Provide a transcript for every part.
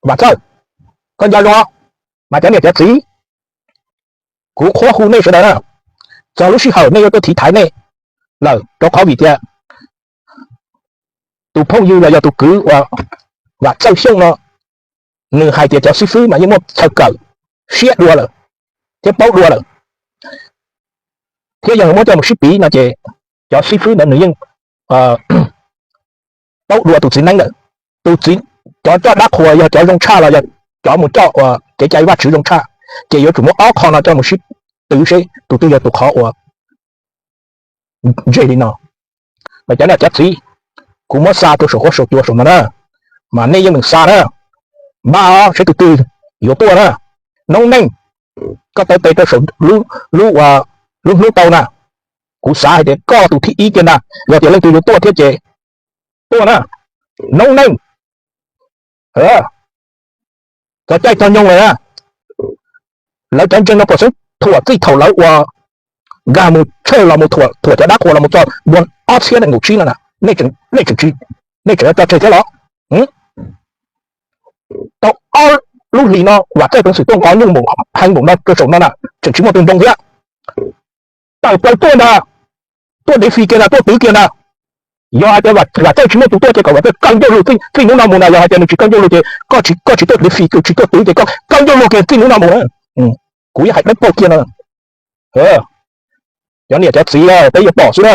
Vam Txawj, koj nco zoo, mas cov niam cov txiv, kuv qhuab hu nej sawv daws na, txog lub sij hawm nej yuav tuaj thiv thaiv nej lawm, rau qhov vim tias tus phooj ywg los yog tus kwv uas Vam Txawj Xyooj no, nws hais tias cov xib fwb mas yeej muaj chaw kawm siab dua lawm thiab paub dua lawm, thiab yog muab coj mus sib piv no ces cov xib fwb ntawd nws yeej paub dua tus txiv neeb lawm. Tus txiv, cov coj dab qhuas yog cov zoo tshaj los yog cov mus coj uas kev cai Vajtswv zoo tshaj, ces yuav tsum muab ob qho no coj mus sib twv seb tus twg yog tus qhov uas ntse li no. Mas cov niam cov txiv, kuv muab xa rau saum huab saum cua saum no na, mas nej yeej meem xa na, npaj seb tus twg yuav tuaj na. Noob neej, koj taw tes rau saum lub, lub hnub tau na, kuv xav hais tias koj tus thib ib kiag ntag, yog tias leej twg yuav tuaj thiab ces tuaj na. Noob neej, txog caij txog nyoog lawm na, lawv cov ntseeg no puas xeeb thuam txij thaum lawv ua nkag mus tshawj los mus thuam cov dab qhuas los mus txog ntua ob txhiab nees nkaum tsib no na, nej tseem, nej tseem yuav tso tseg thiab los? Tau ob lub hlis no Vam Txawj peev xwm tuaj nqos nyuj npaum heev npaum no rau saum no na, tseem tsis muaj tus npoo thiab. Tawm plaws tuaj ntag, tuaj dev fis kiag ntag, tuaj twv kiag ntag. Yog hais tias Vam Txawj tsis muaj tus tuaj ces kom Vam Txawj kaw ncauj lug txij hnub no mus na, yog hais tias nws tsis kaw ncauj lug ces koj tsis, koj tsis tuaj dev fis, koj tsis tuaj twv ces koj kaw ncauj lug kiag txij hnub no mus na. Kuv yeej hais dawb paug kiag no. Cov niam cov txiv, peb yuav pom xwb na.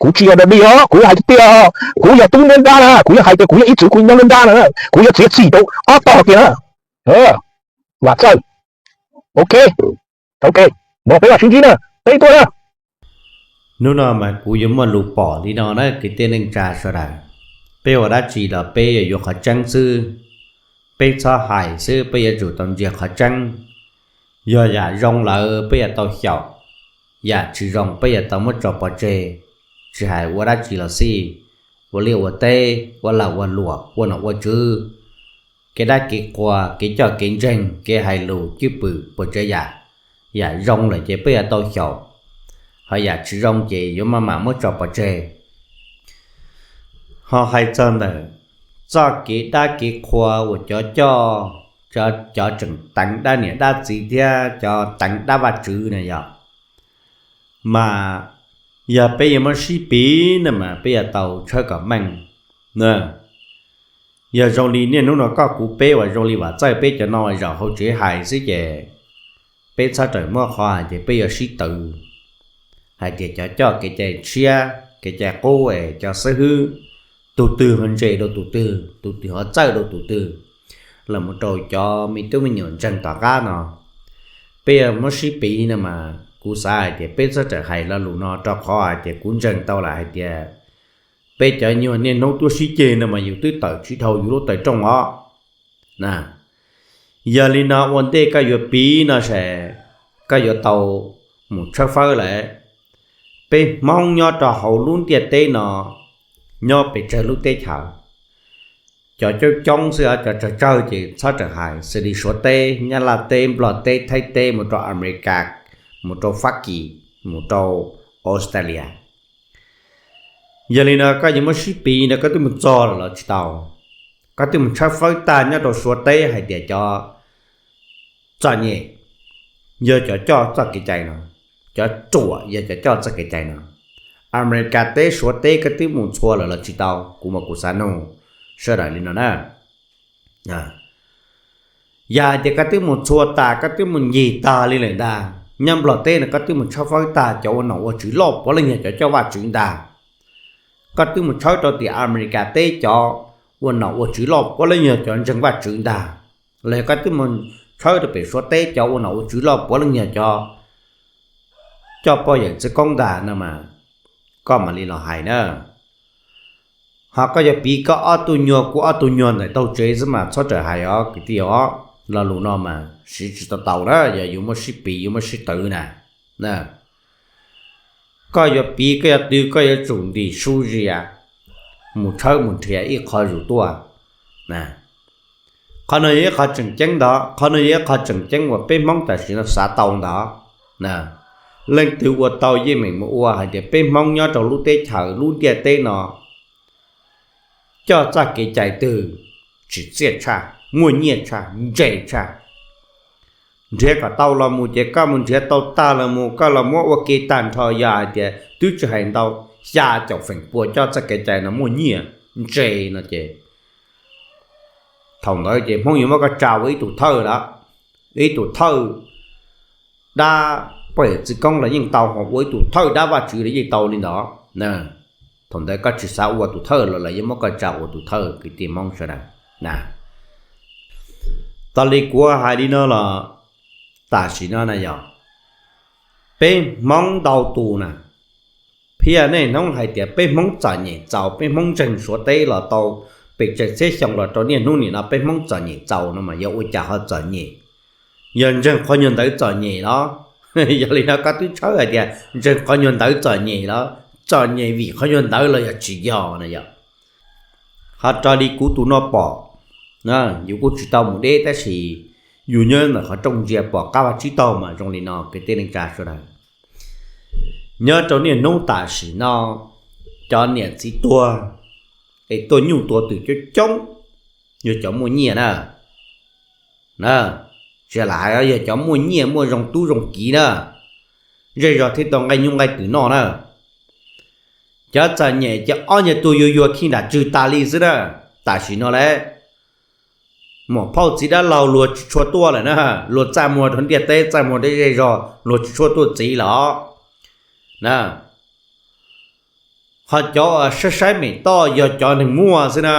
Kuv tsis yog dog dig os, kuv yeej hais tiag tiag os. Kuv yog tub nruab nrab na, kuv yeej hais tias kuv yog ib txwv kuv nyob nruab nrab na, kuv yuav txiav txim rau ob tog kiag na. Vam Txawj, ok, ok, no peb mam sib ntsib na, peb tuaj na. Hnub no mas kuv yuav muaj lus pom li no na kwv tij neej tsa sawv daws, peb ua dab tsi los peb yuav yuav qhov tseeb xwb. Peb txhob hais xwb, peb yuav tsum tau ntsia qhov tseeb. Yog yam zoo lawm peb yuav tau xyaum, yam tsis zoo peb yuav tau muab tso pov tseg. Tsis hais ua dab tsi los xij, ua liaj ua teb, ua lag ua luam, ua nom ua tswv, kev dab kev qhua, kev coj kev ntseeg, kev hais lus cwj pwm puas tsav yam, yam zoo lawm ces peb yuav tau xyaum, ho yam tsis zoo ces yuav maj mam muab tso pov tseg. Ho hais txog ntawm txoj kev dab kev qhua uas cov coj, cov tseem teev dab niam dab txiv thiab cov teev dab Vajtswv na yog, mas yog peb yuav muab sib piv no mas peb yuav tau tshawb kom meej. Yog zoo li niaj hnub no koj kuv peb uas zoo li Vam Txawj peb cov no uas zaum hauv tsev hais xwb ces peb txhob rawm muab qhov hais tias peb yuav sib twv hais tias cov coj kev cai tshiab kev cai qub es cov xib hwb, tus twg ho ntse dua tus twg, tus twg ho txawj dua tus twg, los mus rau cov me tub me nyuam ntseeg tom qab no. Peb yuav muab sib piv no mas kuv xav hais tias peb txhob rawm hais lo lus no rau qhov hais tias kuv ntseeg tau lawm hais tias peb cov nyuag niaj hnub tuaj sib ceg no mas yus twb tawm tsis dhau yus lub taw rooj os. Yog li no ua ntej koj yuav piv no ces koj yuav tau mus tshawb fawb lawm. Peb Hmoob nyob rau hauv lub ntiaj teb no, nyob pes tsawg lub teb chaws, cov coob coob xwb os, cov tsawg tsawg ces txhob rawm hais, xws li Suav teb, Nyab Laj teb, Nplog teb, Thaib teb, mus rau Amelikas, mus rau Fab Kis, mus rau Australia. Yog li no koj yuav muab sib piv no koj twb mus txog lawm los tsis tau? Koj twb mus tshawb fawb tag nyob rau Suav teb hais tias cov txom nyem yog cov coj txoj kev cai no, cov ruam yog cov coj txoj kev cai no. Amelikas teb, Suav teb koj twb mus txhua lawm los tsis tau? Kuv mas kuv xav nug sawv daws li no na. Yog hais tias koj twb mus txhua tas, koj twb mus ncig tag li lawm ntag, nyob Nplog teb no koj twb mus tshawb fawb tag cov ua nom ua tswv loj puav leej yog cov coj Vajtswv ntag. Koj twb mus tshawb rau tim Amelikas teb cov ua nom ua tswv loj puav leej yog cov ntseeg Vajtswv ntag. Los yog koj twb mus tshawb rau pem Suav teb cov ua nom ua tswv loj puav leej yog cov coj poj yawm txwv koob ntag no mas, koj mam li los hais na. Ho koj yuav piv koj ob tug nyuag kuv ob tug nyuag ntawm taug tsev xwb mas txhob rawm hais os kwv tij os. Lo lus no mas siv tsis tau tau na, yog yuav muab sib piv yuav muab sib twv na. Koj yuav piv koj yuav twv koj yuav tsum ntim su zias mus tshawb mus nrhiav ib qho zus tuaj. Qhov no yog ib qho tseem ceeb ntag, qhov no yog ib qho tseem ceeb uas peb Hmoob tam sim no xav tau ntag. Leej twg ua tau yeej meem mus ua hais tias peb Hmoob nyob rau lub teb chaws lub ntiaj teb no coj txoj kev cai twg tsis txiaj tshaj. muaj nyiaj tshaj, ntse tshaj. Nrhiav kom tau los mus ces koj mus nrhiav tau tag los mus koj los muab ua ke tag nrho, yog hais tias twb tsis hais ntau, xya caum feem pua coj txoj kev cai no muaj nyiaj ntse no ces thaum ntawd ces Hmoob yuav muab koj tsa ua ib tug thawj lawm, ib tug thawj dab poj niam txwv koob los yeej tau, ho ua ib tug thawj dab Vajtswv los yeej tau li ntawd. Thaum ntawd koj tsis xav ua tus thawj los lawv yeej muab koj tsa ua tus thawj kwv tij Hmoob sawv daws. Tas li kuv hais li no los tam sim no na yog peb Hmoob ntau tus na, phiaj nej hnov hais tias peb Hmoob txom nyem txaus, peb Hmoob ntseeg Suav teb los tau pes tsawg txhiab xyoo los rau niaj hnub nim no peb Hmoob txom nyem txaus no mas yog ua cas ho txom nyem? Yog ntseeg qhov nyuag ntawv txom nyem los? Yog li no koj twb tshawb hais tias ntseeg qhov nyuag ntawv txom nyem los, txom nyem vim qhov nyuag ntawv los yog tsis yog na yog? Ho raws li kuv tus no pom, yus kuj tsis tau mus deb tab sis yus nyob ntawm qhov rooj ntsia pom qab vaj tsib taug mas zoo li no kwv tij neej tsa sawv daws. Nyob rau niaj hnub tam sim no cov niam txiv tuag es tuaj nyuj tua twm coob coob yog cov muaj nyiaj na. Tsis lam hais yog cov muaj nyiaj muaj zoo tub zoo kiv na, zej zog thiaj tau nqaij nyuj nqaij twm noj na. Cov txom nyem ces ob nyuag tug yuag yuag khi nram tswg tas li xwb na. Tam sim no lawm, muam phauj txiv dab laug luag tsis tshua tuaj lawm na, luag txaj muag rau ntiaj teb txaj muag rau zej zog luag tsis tshua tuaj txiv lawm os. Ho cov uas saib saib mem toj yog cov neeg muaj xwb na.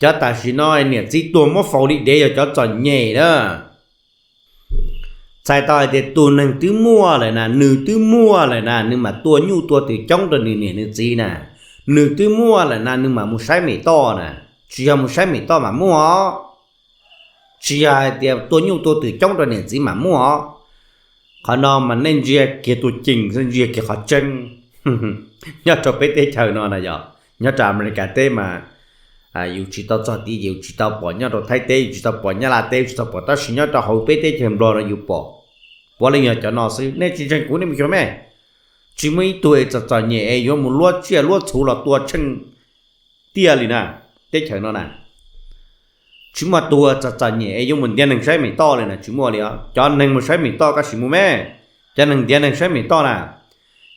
Cov tam sim no niam txiv tuag muab faus li dev yog cov txom nyem na. Txhais tau hais tias tus neeg twb muaj lawm na, nws twb muaj lawm na nws mam tua nyuj tua twm coob rau nws niam nws txiv na. Nws twb muaj lawm na nws mam mus saib mem toj na. Tsis yog mus saib mem toj mam muaj os. Tsis yog hais tias tua nyuj tua twm coob rau niam txiv mam muaj os. Qhov no mas nej ntsia kiag tus ceem xwb, ntsia kiag qhov tseeb. Nyob rau peb teb chaws no na yog, nyob rau Amelikas teb mas yus tsis tau txog tid ces yus tsis tau pom, nyob rau Thaib teb yus tsis tau pom, Nyab Laj teb yus tsis tau pom, tab sis nyob rau hauv peb teb chaws Nplog no yus pom. Puav leej yog cov no xwb, nej tsis ntseeg kuv nej mus xyuas me. Tsis muaj ib tug es txom txom nyem es yuav mus luab tsiaj luab txhuv los tua tsheej tiaj li na, teb chaws no na. Tsis muaj tus txom txom nyem es yuav mus ntiav neeg saib mem toj li na, tsis muaj li os. Cov neeg mus saib mem toj koj sim mus me, cov neeg ntiav neeg saib mem toj na,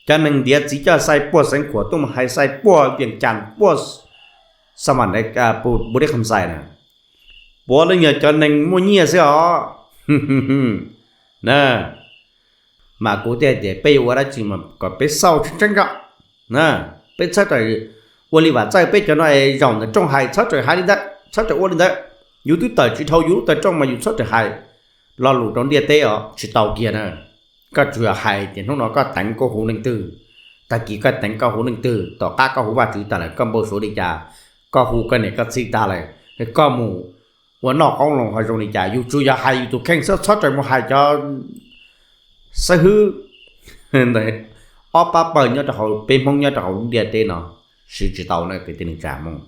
cov neeg ntiav txiv coj xais puag Xeev Khuam tuaj mus hais xais puag Vias Cas puag Xa Mas Npub Dib Kham Xais na, puav leej yog cov neeg muaj nyiaj xwb os. Na, mas kuv thiaj tias peb yuav ua dab tsi mas kom peb xauj tseeb tseeb tso. Peb txhob rawm ua li Vam Txawj peb cov no es zaum ntawm rooj hais txhob rawm hais li ntawd, txhob rawm ua li ntawd. Yus twb tawm tsis dhau yus lub taw rooj mas yus txhob rawm hais lo lus rau ntiaj teb os, tsis tau kiag na. Koj tsuas yog hais tias hnub no koj teev koj hu leej twg, tag kis koj teev koj hu leej twg, tom qab koj hu Vajtswv tag lawm koj npau suav li cas, koj hu koj niam koj txiv tag lawm, koj mus ua noj qoob loo ho zoo li cas, yus tsuas yog hais yus tus kheej xwb, txhob rawm mus hais cov xib hwb ntawd ob pab pawg nyob rau hauv peb Hmoob nyob rau hauv lub ntiaj teb no siv tsis tau na kwv tij neej tsa Hmoob.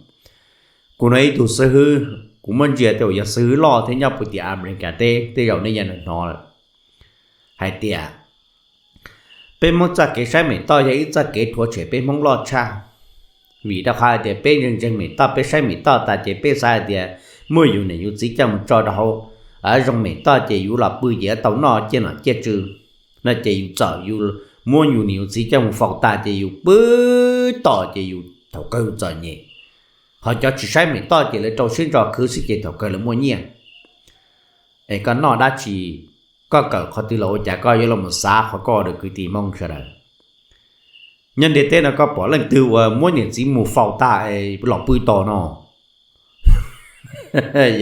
Kuv hnov ib tug xib hwb, kuv muab ntsia tej zaum yog xib hwb loj thiab nyob puag tim Amelikas teb, tej zaum nej yeej hnov lawm, hais tias peb Hmoob txoj kev saib mem toj yog ib txoj kev rhuav tshem peb Hmoob loj tshaj. Vim rau qhov hais tias peb ntseeg ntseeg mem toj, peb saib mem toj tas ces peb xav hais tias muab yus niam yus txiv coj mus tso rau hauv zoo mem toj ces yus los pw ces yuav tau noj ciaj nom ciaj tswv no ces yus txawm yus muab yus niam yus txiv coj mus faus tas ces yus pw tom ces yus thaum kawg yus txom nyem. Ho cov tsis saib mem toj ces lawv rau siab ntso khwv xwb ces thaum kawg lawv muaj nyiaj. Es koj noj dab tsi, koj kawm qhov twg los ua cas koj yuav los mus xav qhov koj ua rau kwv tij Hmoob sawv daws? Nyob ntiaj teb no koj pom leej twg uas muab niam txiv mus faus tag es los pw tos no?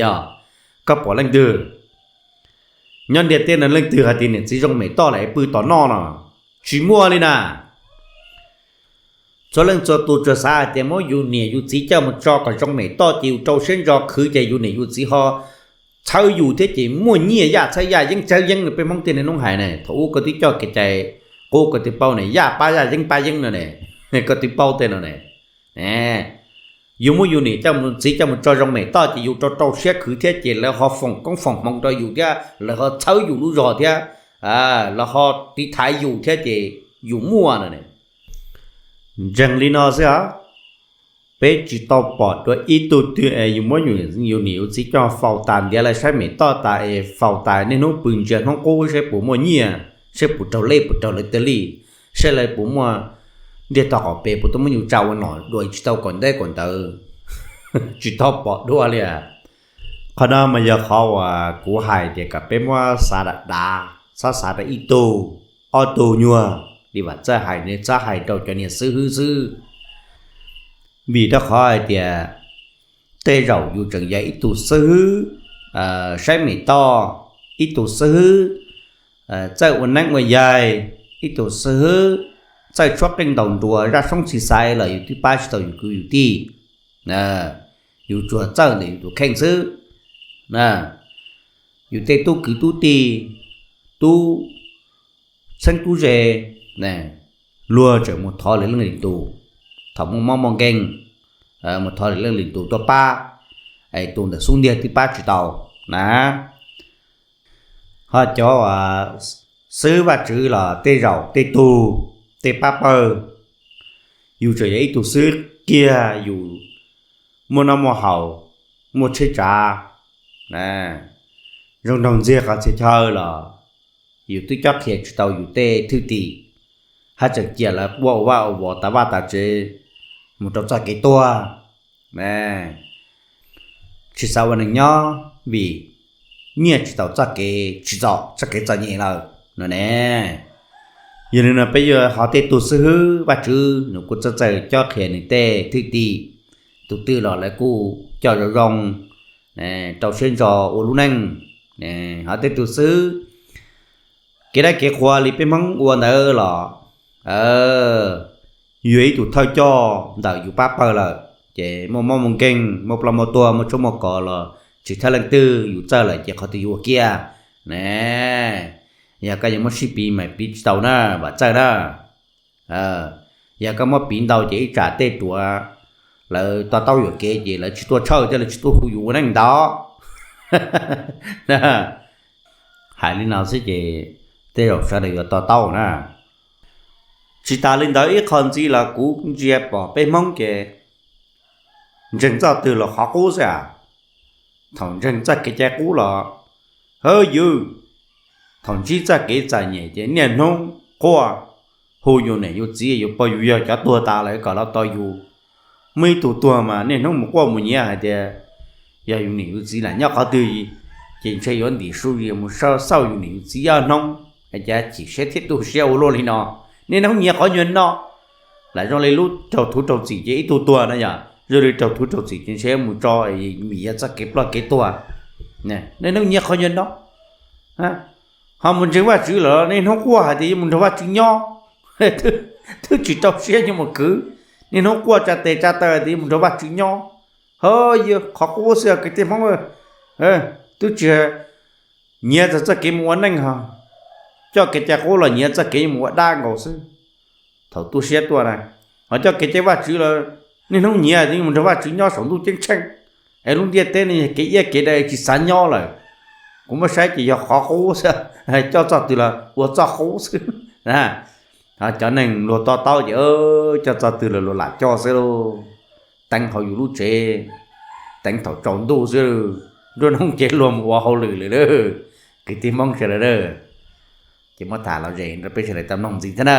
Yog, koj pom leej twg? Nyob ntiaj teb no leej twg hais tias niam txiv zoo mem toj lawm es pw tos noj no? Tsis muaj li na. Txhua leej txhua tus tsuas xav hais tias muab yus niam yus txiv coj mus tso kom zoo mem toj ces yus rau siab ntso khwv ces yus niam yus txiv ho txhawb yus thiab ces muaj nyiaj yaj txhawb yaj yeeb txhawb yeeb no. Peb Hmoob tiaj neeg noob hais ne, thaum ub koj twb coj kev cai qub koj twb paub ne, yaj pab yaj yeeb pab yeeb no ne, koj twb paub tej no ne. Yus muab yus niam coj mus txiv coj mus tso zoo mem toj ces yus rau rau siab khwv thiab ces lawv ho foom koob foom hmoov rau yus thiab lawv ho txhawb yus lub zog thiab lawv ho tiv thaiv yus thiab ces yus muaj no ne. Ntseeg li no xwb os. Peb tsis tau pom dua ib tug twg es yus muab yus niam yus txiv coj faus tas ntiav lawv saib mem toj tas es faus tas niaj hnub pw ntsia hnub qub saib puas muaj nyiaj, saib puas raug lej puas raug lawv tag li, saib lawv puas muaj ntiag tog qhov pes puas tau muab yus tsa ua nom dua tsis tau kom nteb kom ntawd. Tsis tau pom dua li. Qhov no mas yog qhov uas kuv hais tias kom peb muab xav dav dav, txhob xav rau ib tug ob tug nyuag li Vam Txawj hais, txhob hais rau cov niag xib hwb xwb. Vim rau qhov hais tias tej zaum yus tseem yog ib tug xib hwb saib mem toj, ib tug xib hwb txawj ua neeb ua yaig, ib tug xib hwb txawj tshuab qeej ntaus nruas zaj soob txhis xaiv los yus twb pab tsis tau yus kwv yus tij. Yus tsuas txawj ntawm yus tus kheej xwb. Yus tej tub kwv tub tij, tub txheeb tub ze, luag tseem mus thov lwm leej lwm tus, thaum muaj mob muaj nkeeg mus thov lwm leej lwm tus tuaj pab, es tus ntawm xub ntiag twb pab tsis tau na. Ho cov xib hwb Vajtswv los tej zaum tej tug, tej pab pawg, yus tseem yog ib tug xib hwb kiag yus muaj noj muaj haus, muaj tsheb tsav, zoo nraug ntxiag qhov txhia chaw los yus twb cob qhia tsis tau yus tej thwj tim, haj tseem cia lawv quaj ua vaj ua vos tas vaj tas tsev mus rau txoj kev tuag. Tsis xav ua neeg nyob vim nyiaj tsis tau txoj kev tsim txom txoj kev txom nyem lawm no ne. Yog li no peb yuav ho tej tug xib hwb Vajtswv nws kuj txawj txawj cob qhia nws tej thwj tim, tus twg los lawv kuj coj zoo zoo, rau siab ntso ua lub neej. Ho tej tus xib hwb kev dab kev qhua li peb Hmoob ua ntawd los yus yog ib tug thawj coj ntawm yus pab pawg lawm, ces muaj mob muaj nkeeg, muaj ploj muaj tuag, muaj tshoob muaj kos los tsis thawj leej twg, yus txawj lawm ces qhov twg yus ua kiag ne. Yog koj yuav muab sib piv mas piv tsis tau na, Vam Txawj na. Yog koj muab piv ntau ces ib tsam tej ruam lawv to taub yuam kev ces lawv tsis tuaj tshawj thiab lawv tsis tuaj hu yus ua neej ntau. Hais li no xwb ces tej zaum sawv daws yuav to taub na. Tsis tas li ntawd ib qho ntxiv los kuv ntsia pom peb Hmoob ces ntseeg txoj twg los qhov qub xwb as. Thaum ntseeg txoj kev cai qub los, hawb ywg, thaum ntsib txoj kev txom nyem ces niaj hnub quaj hu yus niam yus txiv, yus pog yus yawg cov tuag tas lawm kom los tos yus. Muaj ib tug tuag mas niaj hnub mus quaj mus nyiav hais tias yog yus niam yus txiv lam nyob qhov twg, ces ntshe yuav ntim su zis mus xauj yus niam yus txiv ob hnub, cas chim siab thiab tu siab ua luaj li no. Niaj hnub nyiav qhov nyuag no, lam zoo li lub raug thuv raug txim ces ib tug tuag no yog zoo li raug thuv raug txim ces ntshe mus tso vim yog txoj kev ploj kev tuag. Niaj hnub nyiav qhov nyuag no, ho mus ntseeg Vajtswv lawm niaj hnub quaj hais tias yuav mus nrog Vajtswv nyob, twb tsis rau siab nyob mus kwv, niaj hnub quaj tsa tes tsa taw tias yuav mus nrog Vajtswv nyob. Ho yog qhov qub xwb kwv tij Hmoob, twb tsis nyiav txog txoj kev mus ua neej ho, coj kev cai qub los nyiav txoj kev mus ua dab nkaus xwb. Thaum tu siab tuaj na, ho coj kev cai Vajtswv los niaj hnub nyiav tias yuav mus nrog Vajtswv nyob saum ntuj ceeb tsheej, es lub ntiaj teb no yog kev iab kev daw tsis xav nyob lawm. Kuv muab saib ces yog qhov qub xwb, coj txoj twg los ua txoj qub xwb. Cov neeg luag to taub ces coj txoj twg los luag lam coj xwb lauj. Teev hauv yus lub tsev, teev thaum tsaus ntuj xwb, nruab hnub ces luag mus ua hauj lwm lawm lauj. Kwv tij Hmoob sawv daws, ces muab tham los zem rau peb sawv daws tau mloog ntxiv thiab na.